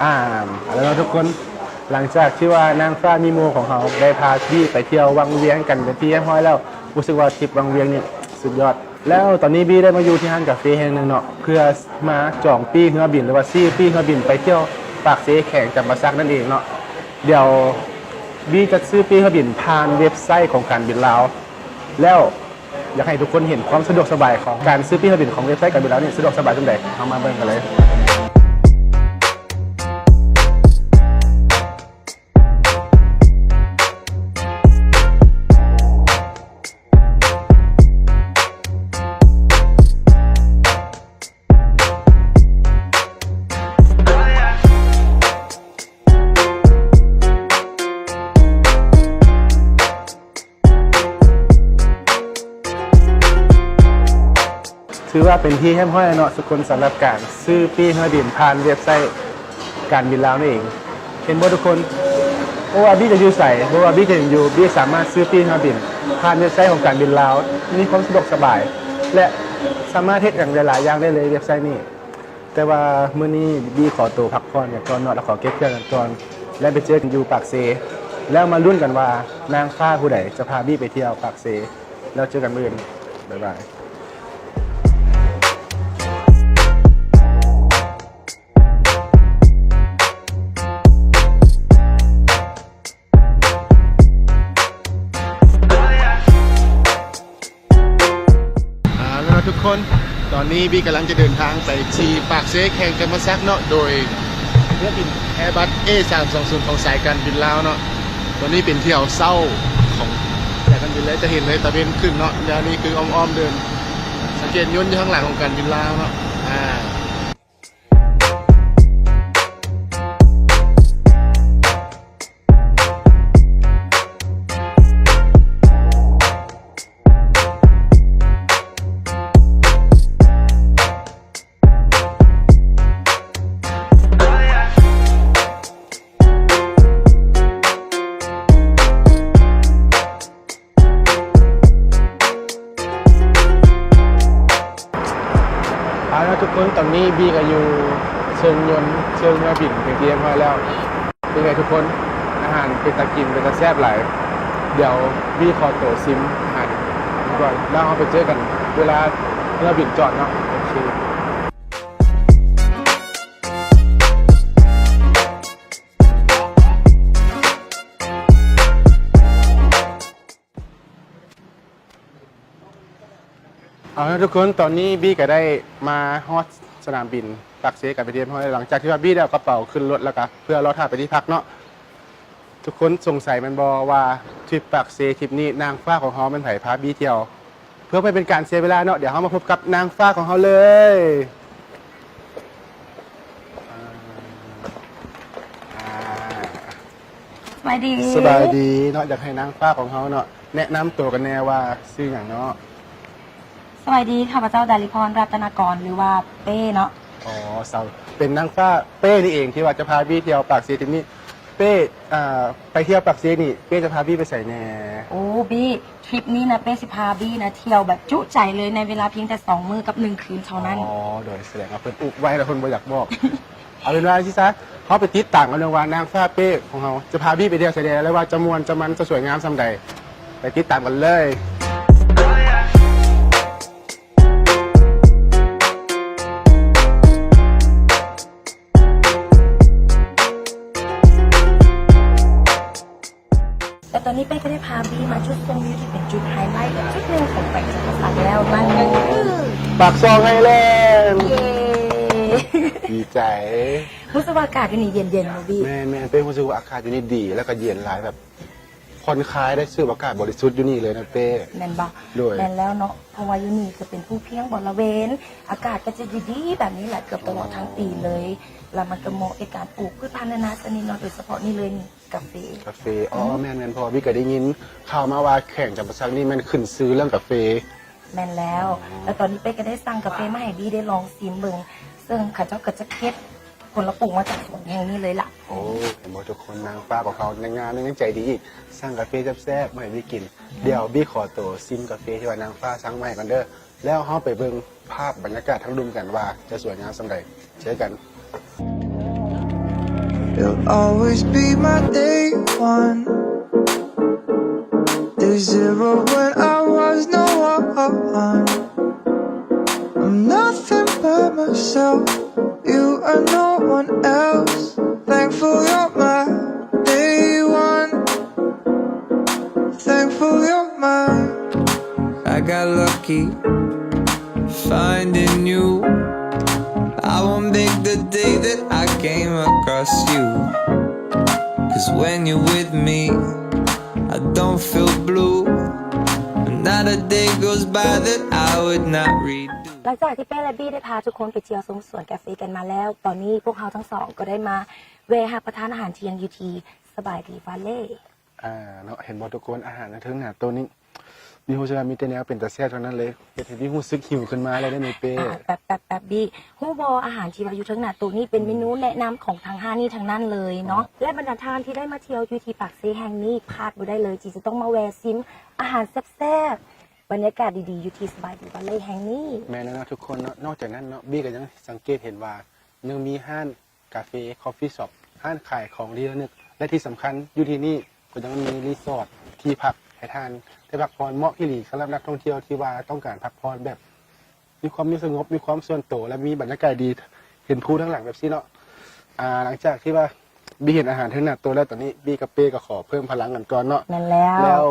ອ່າ ເອົາລະເນາະທຸກຄົນ, ຫຼັງຈາກທີ່ວ່ານາງຟ້າມີໂມຂອງເຮົາໄດ້ພາບີໄປທ່ຽວວັງວຽງກັນເປັນທີ່ຮຽບຮ້ອຍແລ້ວ, ຮູ້ສຶກວ່າທຣິບວັງວຽງນີ້ສຸດຍອດ. ແລ້ວຕອນນີ້ບີໄດ້ມາຢູ່ທີ່ຮ້ານກາເຟແຫ່ງໜຶ່ງເນາະ ເພື່ອມາຈອງປີ້ເຮືອບິນ ຫຼືວ່າຊື້ປີ້ເຮືອບິນໄປທ່ຽວປາກເຊ ແຂວງຈຳປາສັກນັ້ນເອງເນາະ. ດຽວບີຈະຊື້ປີ້ເຮືອບິນຜ່ານເວັບໄຊຂອງການບິນລາວ ແລ້ວ ຢາກໃຫ້ທຸກຄົນເຫັນຄວາມສະດວກສະບາຍຂອງການຊື້ປີ້ເຮືອບິນຂອງເວັບໄຊການບິນລາວນີ້ ສະດວກສະບາຍສ່ຳໃດ, ເຮົາມາເບິ່ງກັນເລີຍ. ຖືວ່າເປັນທີ່ຮຽບຮ້ອຍແລ້ວເນາະທຸກຄົນ, ສຳລັບການຊື້ປີ້ເຮືອບິນຜ່ານເວັບໄຊການບິນລາວນັ້ນເອງ. ເຫັນບໍ່ທຸກຄົນ? ບໍ່ວ່າບີຈະຢູ່ໃສ, ບໍ່ວ່າບີຈະເປັນຢູ່, ບີສາມາດຊື້ປີ້ເຮືອບິນຜ່ານເວັບໄຊຂອງການບິນລາວ, ມີຄວາມສະດວກສະບາຍ ແລະ ສາມາດເຮັດຫຍັງຫຼາຍໆຢ່າງໄດ້ເລີຍເວັບໄຊນີ້. ແຕ່ວ່າມື້ນີ້ບີຂໍໂຕພັກຜ່ອນກັນກ່ອນເນາະ, ແລ້ວຂໍເກັບເຄື່ອງກັນກ່ອນ ແລ້ວໄປເຈີກັນຢູ່ປາກເຊ, ແລ້ວມາລຸ້ນກັນວ່ານາງຟ້າຜູ້ໃດຈະພາບີໄປທ່ຽວປາກເຊ. ແລ້ວເຈີກັນມື້ອື່ນ, ບາຍບາຍ. ອ່າ ແລ້ວເນາະທຸກຄົນ, ຕອນນີ້ບີກຳລັງຈະເດີນທາງໄປທີ່ປາກເຊ ແຂວງຈຳປາສັກເນາະ, ໂດຍເຮືອບິນແອບັສ ເອສາມສອງສູນ ຂອງສາຍການບິນລາວເນາະ. ຕອນນີ້ເປັນຖ້ຽວເຊົ້າຂອງສາຍການບິນເລີຍ, ຈະເຫັນເລີຍຕາເວັນຂຶ້ນເນາະ. ແລ້ວນີ້ຄືອ້ອມໆເດີ່ນ, ສັງເກດຍົນຢູ່ຂ້າງຫຼັງຂອງການບິນລາວເນາະ. ອ່າ ເອົາລະທຸກຄົນ, ຕອນນີ້ບີກະຢູ່ເຊີງຍົນ ເຊີງເຮືອບິນເປັນທີ່ຮຽບຮ້ອຍແລ້ວ. ເປັນໄງທຸກຄົນ? ອາຫານເປັນຕາກິນ ເປັນຕາແຊບຫຼາຍ. ດຽວບີຂໍໂຕຊິມອາຫານກ່ອນ ແລ້ວເຮົາໄປເຈີກັນເວລາເຮືອບິນຈອດເນາະ. ໂອເຄ. ເອົາລະທຸກຄົນ, ຕອນນີ້ບີກະໄດ້ມາຮອດສະໜາມບິນປາກເຊກັນເປັນທີ່ຮຽບຮ້ອຍ ຫຼັງຈາກທີ່ວ່າບີໄດ້ເອົາກະເປົາຂຶ້ນລົດ ແລ້ວກະເພື່ອລໍຖ້າໄປທີ່ພັກເນາະ. ທຸກຄົນສົງໄສແມ່ນບໍ່ວ່າທຣິບປາກເຊທຣິບນີ້ ນາງຟ້າຂອງເຮົາແມ່ນໃຜພາບີທ່ຽວ? ເພື່ອບໍ່ໃຫ້ເປັນການເສຍເວລາເນາະ, ດຽວເຮົາມາພົບກັບນາງຟ້າຂອງເຮົາເລີຍ. ອ່າ ສະບາຍດີ. ສະບາຍດີເນາະ, ຢາກໃຫ້ນາງຟ້າຂອງເຮົາເນາະ ແນະນຳໂຕກັນແດ່ວ່າຊື່ຫຍັງເນາະ? ສະບາຍດີ, ຂ້າພະເຈົ້າ ດາລິພອນ ລັດຕະນາກອນ ຫຼືວ່າເປ້ເນາະ. ອໍ ສາວ ເປັນນາງຟ້າເປ້ນີ້ເອງ ທີ່ວ່າຈະພາບີທ່ຽວປາກເຊທຣິບນີ້. ເປ້ ອ່າ ໄປທ່ຽວປາກເຊນີ້ ເປ້ຈະພາບີໄປໃສແດ່? ໂອ້ ບີ ທຣິບນີ້ນະ ເປ້ຊິພາບີນະທ່ຽວແບບຈຸໃຈເລີຍ ໃນເວລາພຽງແຕ່ສອງມື້ກັບໜຶ່ງຄືນເທົ່ານັ້ນ. ອໍ ໂດຍ ສະແດງວ່າເພິ່ນອຸບໄວ້ແລ້ວ ເພິ່ນບໍ່ຢາກບອກ. ເອົາເປັນວ່າຊີ້ຊະ ເຮົາໄປຕິດຕາມກັນເບິ່ງວ່ານາງຟ້າເປ້ຂອງເຮົາຈະພາບີໄປທ່ຽວໃສແດ່ ແລະວ່າຈະມ່ວນຈະມັນຈະສວຍງາມສ່ຳໃດ. ໄປຕິດຕາມກັນເລີຍ. ແລະຕອນນີ້ເປ້ກະໄດ້ພາບີມາຈຸດຊົມວິວທີ່ເປັນຈຸດໄຮໄລອີກຈຸດໜຶ່ງຂອງແຂວງຈຳປາສັກແລ້ວ ນັ້ນກະຄື ປາກຊ່ອງໄຮແລນ. ເຢ້ ດີໃຈ. ຮູ້ສຶກວ່າອາກາດຢູ່ນີ້ເຢັນໆ ບໍ່ບີ? ແມ່ນໆ ເປ້ຮູ້ສຶກວ່າອາກາດຢູ່ນີ້ດີ ແລ້ວກະເຢັນຫຼາຍ ແບບຜ່ອນຄາຍໄດ້ ສູດອາກາດບໍລິສຸດຢູ່ນີ້ເລີຍນະເປ້. ແມ່ນບໍ່? ໂດຍ ແມ່ນແລ້ວເນາະ ເພາະວ່າຢູ່ນີ້ກະເປັນພູພຽງບໍລະເວນ ອາກາດກະຈະດີໆແບບນີ້ແຫຼະ ເກືອບຕະຫຼອດທັງປີເລີຍ. ແລ້ວມັນກະເໝາະແກ່ການປູກພືດພັນນານາຊະນິດເນາະ ໂດຍສະເພາະນີ້ເລີຍນີ້ ກາເຟ. ກາເຟ ອໍ ອືມ ແມ່ນໆ ເພາະວ່າບີກະໄດ້ຍິນຂ່າວມາວ່າແຂວງຈຳປາສັກນີ້ແມ່ນຂຶ້ນຊື່ເລື່ອງກາເຟ. ແມ່ນແລ້ວ. ອໍ ແລ້ວຕອນນີ້ເປ້ກະໄດ້ສັ່ງກາເຟມາໃຫ້ບີໄດ້ລອງຊິມເບິ່ງ ເຊິ່ງເຂົາເຈົ້າກະຈະເກັບຜົນລະປູກມາຈາກສວນແຫ່ງນີ້ເລີຍລະ. ໂອ້ ເຫັນບໍ່ທຸກຄົນ ນາງຟ້າຂອງເຮົາຍັງງາມ ຍັງໃຈດີອີກ ສັ່ງກາເຟແຊບໆມາໃຫ້ບີກິນ. ອືມ ດຽວບີຂໍໂຕຊິມກາເຟທີ່ວ່ານາງຟ້າສັ່ງມາໃຫ້ກ່ອນເດີ ແລ້ວເຮົາໄປເບິ່ງພາບບັນຍາກາດທາງລຸ່ມກັນວ່າຈະສວຍງາມສ່ຳໃດ. ເຈີກັນ. You'll always be my day one. Day zero when I was no one. I'm nothing but myself. You are no one else. Thankful you're my day one. Thankful you're mine. I got lucky finding you. I won't make the day that I came across you. 'Cause when you're with me, I don't feel blue. Not a day goes by that I would not redo. หลังจากที่เป้และบี้ได้พาทุกคนไปเที่ยวชมสวนกาแฟกันมาแล้ว ตอนนี้พวกเราทั้งสองก็ได้มาแวะรับประทานอาหารเที่ยงอยู่ที่สบายดีวาเล่ อ่า เนาะ เห็นบ่ทุกคน อาหารเทิงหน้าโต๊ะนี้ มีฮู้สึกว่ามีแต่แนวเป็นตาแซ่บทั้งนั้นเลย เฮ็ดให้มีฮู้สึกหิวขึ้นมาเลยเด้อนี่เป้ อ่า แป๊บ แป๊บ แป๊บ บี้ ฮู้บ่ อาหารที่ว่าอยู่เทิงหน้าโต๊ะนี้เป็นเมนูแนะนำของทางร้านนี้ทั้งนั้นเลยเนาะ และบรรดาท่านที่ได้มาเที่ยวอยู่ที่ปากเซแห่งนี้ พลาดบ่ได้เลยที่จะต้องมาแวะชิมอาหารแซ่บๆ บรรยากาศดีๆ อยู่ที่สบายดีวาเล่แห่งนี้ แม่นแล้วเนาะทุกคนเนาะ นอกจากนั้นเนาะ บี้ก็ยังสังเกตเห็นว่ายังมีร้าน กาเฟ คอฟฟีช็อป ร้านขายของที่ระลึก และที่สำคัญอยู่ที่นี่ก็ยังมีรีสอร์ท ที่พักให้ท่านได้พักผ่อน เหมาะอีหลีสำหรับนักท่องเที่ยวที่ว่าต้องการพักผ่อนแบบมีความสงบ มีความส่วนตัว และมีบรรยากาศดี เห็นภูทางหลังแบบนี้เนาะ อ่า หลังจากที่ว่าบี้เห็นอาหารเทิงหน้าโต๊ะแล้ว ตอนนี้บี้กับเป้ก็ขอเพิ่มพลังกันก่อนเนาะ แม่นแล้ว แล้ว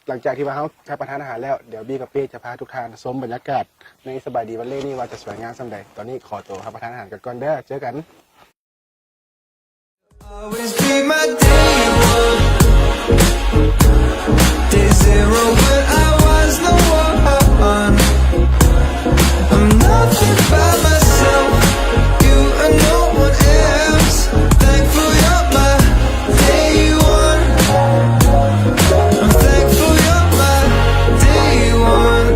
หลังจากที่ว่าเรารับประทานอาหารแล้ว เดี๋ยวบี้กับเป้จะพาทุกท่านชมบรรยากาศในสบายดีวาเล่นี้ว่าจะสวยงามส่ำใด ตอนนี้ขอตัวรับประทานอาหารกันก่อนเด้อ เจอกัน Always be my day one. Day zero when I was no one. I'm nothing by myself. You are no one else. Thankful you're my day one. I'm thankful you're my day one.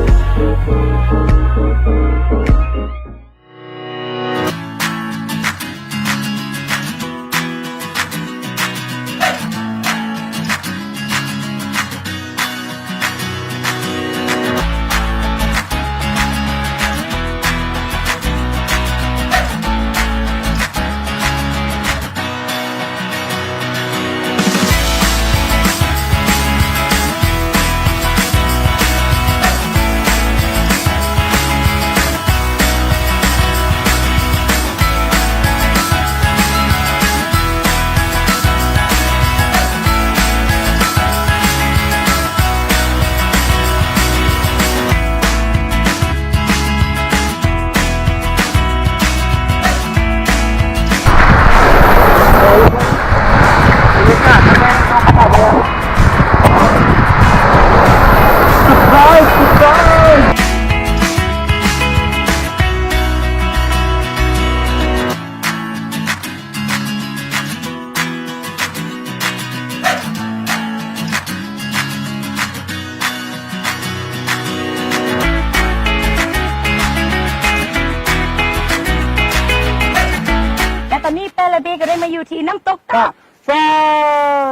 และตอนนี้เป้และบี้ก็ได้มาอยู่ที่น้ำตกตาด ฟา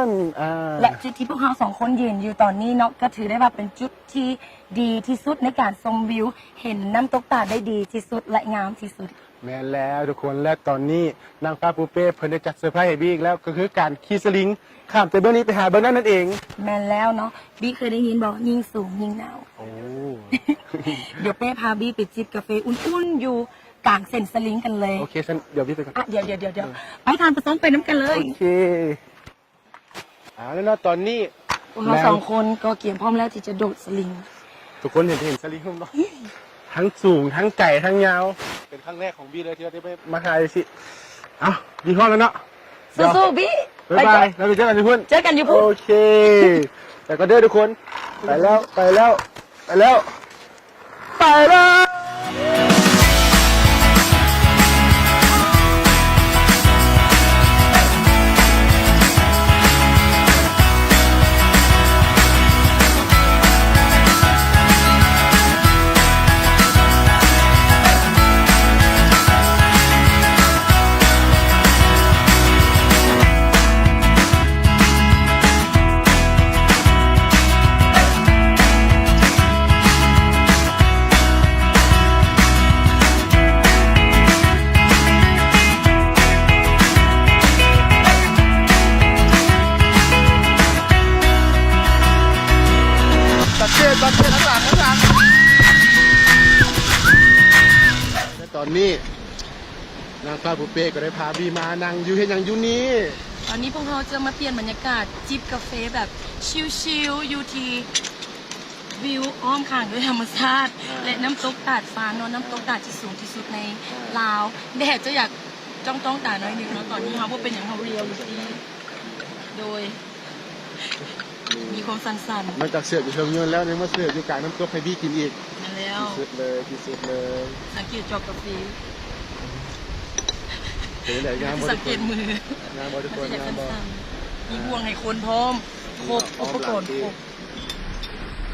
น อ่า และจุดที่พวกเราสองคนยืนอยู่ตอนนี้เนาะ ก็ถือได้ว่าเป็นจุดที่ดีที่สุดในการชมวิว เห็นน้ำตกตาดได้ดีที่สุดและงามที่สุด แม่นแล้วทุกคน และตอนนี้นางฟ้าปูเป้เพิ่นได้จัดเซอร์ไพรส์ให้บี้อีกแล้ว ก็คือการขี่สลิงข้ามจากเบื้องนี้ไปหาเบื้องนั้นนั่นเอง แม่นแล้วเนาะ บี้เคยได้ยินบ่ ยิ่งสูงยิ่งหนาว โอ้ เดี๋ยวเป้พาบี้ไปจิบกาแฟอุ่นๆ อยู่กลางเส้นสลิงกันเลย โอเค ซั่นเดี๋ยวบี้ไปก่อน อ่ะ เดี๋ยวๆๆๆ เออ ไปทานผสมไปนำกันเลย โอเค เอาแล้วเนาะ ตอนนี้พวกเราสองคนก็เกียมพร้อมแล้วที่จะโดดสลิง ทุกคนเห็น เห็นสลิงบ่ ทั้งสูง ทั้งไกล ทั้งยาว เป็นครั้งแรกของบี้เลยที่ได้ไปมาถ่ายสิ เอ้า บี้พร้อมแล้วเนาะ สู้ๆ บี้ บ๊ายบาย ไปก่อน แล้วไปเจอกันที่พุ้น เจอกันอยู่พุ้น โอเค ไปก่อนเด้อทุกคน ไปแล้ว ไปแล้ว ไปแล้ว ไปแล้ว ຕອນນີ້ນາງຟ້າປູເປ້ກໍໄດ້ພາບີມານັ່ງຢູ່ເຮັດຫຍັງຢູ່ນີ້? ຕອນນີ້ພວກເຮົາຈະມາປ່ຽນບັນຍາກາດຈິບກາເຟແບບຊິວໆ ຢູ່ທີ່ວິວອ້ອມຂ້າງດ້ວຍທຳມະຊາດ ອ່າ ແລະ ນ້ຳຕົກຕາດຟານເນາະ, ນ້ຳຕົກຕາດທີ່ສູງທີ່ສຸດໃນ ອ່າ ລາວ. ແດດຈະຢາກຈ້ອງໆຕາໜ້ອຍໜຶ່ງເນາະ ຕອນນີ້ເຮົາບໍ່ເປັນຫຍັງ ເຮົາ reality ໂດຍ ມີຄວາມສັ່ນໆ ນອກຈາກເສີບຢູ່ເທິງຍົນແລ້ວ ຍັງມາເສີບຢູ່ກາງນ້ຳຕົກໃຫ້ບີກິນອີກ. ແມ່ນແລ້ວ ທີ່ສຸດເລີຍ ທີ່ສຸດເລີຍ. ສັງເກດຈອກກາເຟ ເປັນຈັ່ງໃດ ງາມບໍ່ທຸກຄົນ? ງາມບໍ່ທຸກຄົນ? ງາມບໍ່? ມີບ່ວງໃຫ້ຄົນພ້ອມ ຄົບ ອຸປະກອນຄົບ.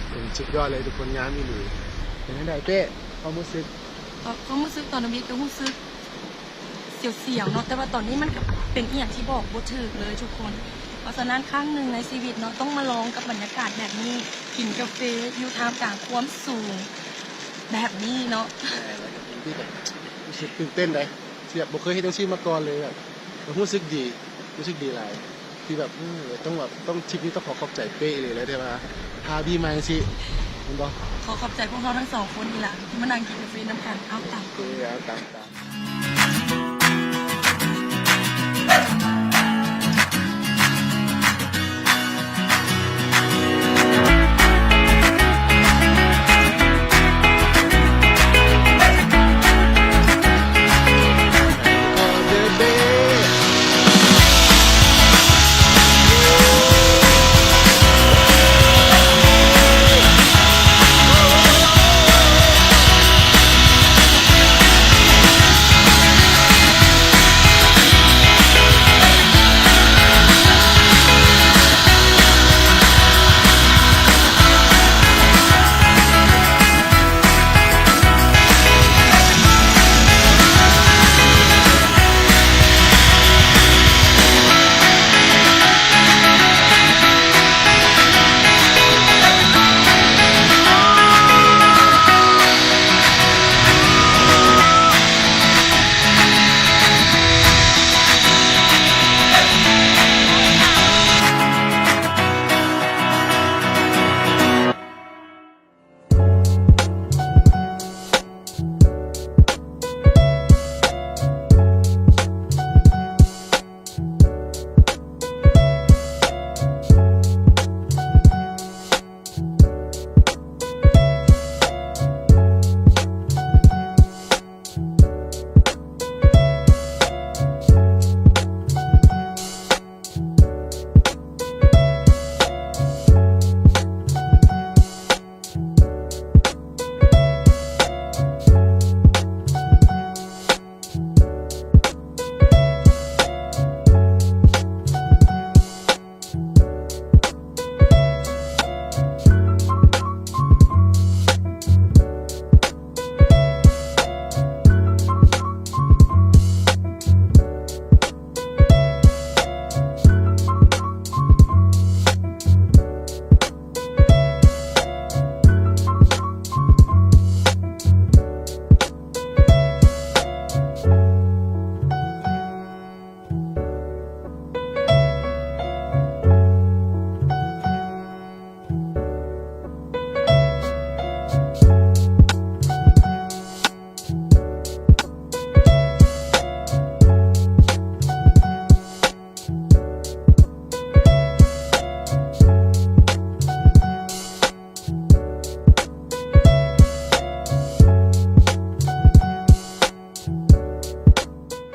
ເປັນສຸດຍອດເລີຍທຸກຄົນ ງາມອີ່ຫຼີ. ເປັນຈັ່ງໃດເປ້ ຄວາມຮູ້ສຶກ? ຄວາມ ຄວາມຮູ້ສຶກຕອນທຳອິດກໍຮູ້ສຶກ ສຽວໆເນາະ ແຕ່ວ່າຕອນນີ້ມັນກໍເປັນອີ່ຫຍັງທີ່ບອກບໍ່ຖືກເລີຍທຸກຄົນ. ເພາະສະນັ້ນ ຄັ້ງໜຶ່ງໃນຊີວິດເນາະ ຕ້ອງມາລອງກັບບັນຍາກາດແບບນີ້ ກິນກາເຟຢູ່ທ່າມກາງຄວາມສູງແບບນີ້ເນາະ. ແມ່ນແລ້ວ ທີ່ແບບຮູ້ສຶກຕື່ນເຕັ້ນໃດ ທີ່ແບບບໍ່ເຄີຍເຮັດຈັ່ງຊີ້ມາກ່ອນເລີຍ ແບບ ແບບຮູ້ສຶກດີ ຮູ້ສຶກດີຫຼາຍ ທີ່ແບບ ເອີ ຕ້ອງແບບ ຕ້ອງ ທຣິບນີ້ຕ້ອງຂໍຂອບໃຈເປ້ອີ່ຫຼີເລີຍ ທີ່ວ່າພາບີມາຈັ່ງຊີ້ ແມ່ນບໍ່? ຂໍຂອບໃຈພວກເຮົາທັງສອງຄົນນີ້ລະ ທີ່ມານັ່ງກິນກາເຟນຳກັນ. ເອົາ ຕາມ ເອີ ເອົາ ຕາມ ຕາມ.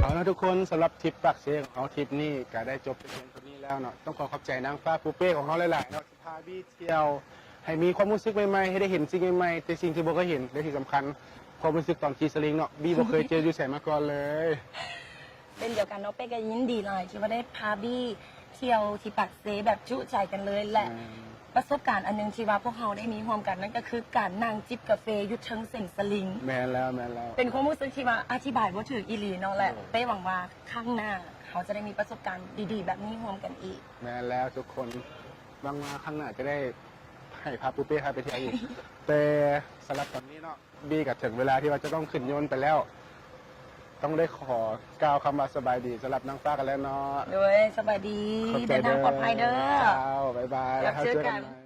ເອົາລະທຸກຄົນ ສຳລັບທຣິບປາກເຊຂອງເຮົາ ທຣິບນີ້ກະໄດ້ຈົບໄປພຽງເທົ່ານີ້ແລ້ວເນາະ. ຕ້ອງຂໍຂອບໃຈນາງຟ້າປູເປ້ຂອງເຮົາຫຼາຍໆເນາະ ທີ່ພາບີທ່ຽວໃຫ້ມີຄວາມຮູ້ສຶກໃໝ່ໆ ໃຫ້ໄດ້ເຫັນສິ່ງໃໝ່ໆ ແຕ່ສິ່ງທີ່ບໍ່ເຄີຍເຫັນ ແລະທີ່ສຳຄັນ ຄວາມຮູ້ສຶກຕອນຂີ່ສະລິງເນາະ ບີບໍ່ເຄີຍເຈີຢູ່ໃສມາກ່ອນເລີຍ. ເຊັ່ນດຽວກັນເນາະ ເປ້ກໍຍິນດີຫຼາຍທີ່ວ່າໄດ້ພາບີທ່ຽວທີ່ປາກເຊແບບຈຸໃຈກັນເລີຍ ແລະ ອືມ ປະສົບການອັນໜຶ່ງທີ່ວ່າພວກເຮົາໄດ້ມີຮ່ວມກັນ ນັ້ນກໍຄືການນັ່ງຈິບກາເຟຢູ່ເທິງເສັ້ນສະລິງ. ແມ່ນແລ້ວ ແມ່ນແລ້ວ. ເປັນຄວາມຮູ້ສຶກທີ່ວ່າອະທິບາຍບໍ່ຖືກອີ່ຫຼີເນາະ ແລະ ໂດຍ ເປ້ຫວັງວ່າຄັ້ງໜ້າເຮົາຈະໄດ້ມີປະສົບການດີໆແບບນີ້ຮ່ວມກັນອີກ. ແມ່ນແລ້ວທຸກຄົນ ຫວັງວ່າຄັ້ງໜ້າຈະໄດ້ໃຫ້ພາປູເປ້ພາໄປທ່ຽວອີກ ແຕ່ສຳລັບຕອນນີ້ເນາະ ບີກໍເຖິງເວລາທີ່ວ່າຈະຕ້ອງຂຶ້ນຍົນໄປແລ້ວ ຕ້ອງໄດ້ຂໍກ່າວຄຳວ່າສະບາຍດີສຳລັບນາງຟ້າກັນແລ້ວເນາະ. ໂດຍ ສະບາຍດີ ເດີນທາງປອດໄພເດີ. ເຈົ້າ ບາຍບາຍ ແລ້ວເຈີກັນໃໝ່.